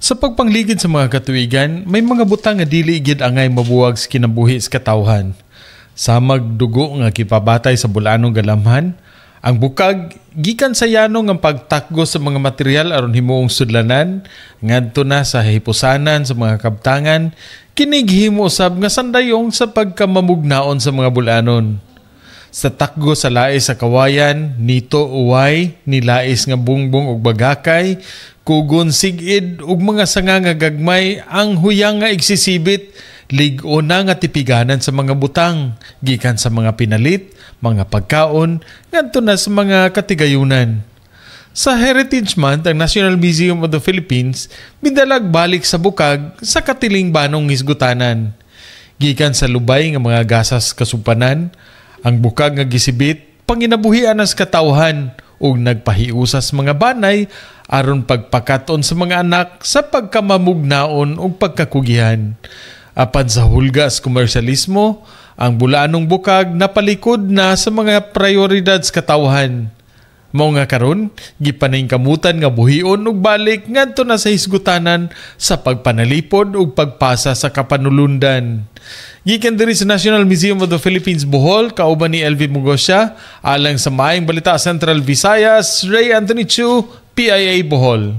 Sa pagpangligid sa mga katuigan, may mga butang nga dili gid angay mabuwag sa kinabuhi sa katawhan. Samag dugo nga kipabatay sa bulanong galamhan, ang bukag gikan sa yanong ang pagtakgo sa mga material aron himuong sudlanan, ngadto na sa hipusanan sa mga kabtangan, kini gihimo usab nga sandayong sa pagkamamugnaon sa mga bulanon. Sa takgo sa lais sa kawayan, nito uway, nilais nga bungbong ug bagakay, kugon sigid ug mga sanga nga gagmay ang huyang nga igsisibit, lig-o na nga tipiganan sa mga butang, gikan sa mga pinalit, mga pagkaon, ngadto na sa mga katigayunan. Sa Heritage Month, ang National Museum of the Philippines midalag balik sa bukag sa katilingbanong hisgutanan. Gikan sa lubay nga mga gasas kasupanan, ang bukag nga gisibit panginabuhian sa katawhan ug nagpahiusas mga banay aron pagpakat-on sa mga anak sa pagkamamugnaon ug pagkakugihan. Apan sa hulgas komersyalismo, ang bulaanong bukag napalikod na sa mga prioridad sa katawhan. Mao nga karon, gipaningkamutan nga buhion ug balik ngadto na sa hisgutanan sa pagpanalipod ug pagpasa sa kapanulundan. Gikan diri sa National Museum of the Philippines Bohol, kauban ni LV Mugosya, alang sa Maayong Balita Central Visayas, Ray Anthony Chu, PIA Bohol.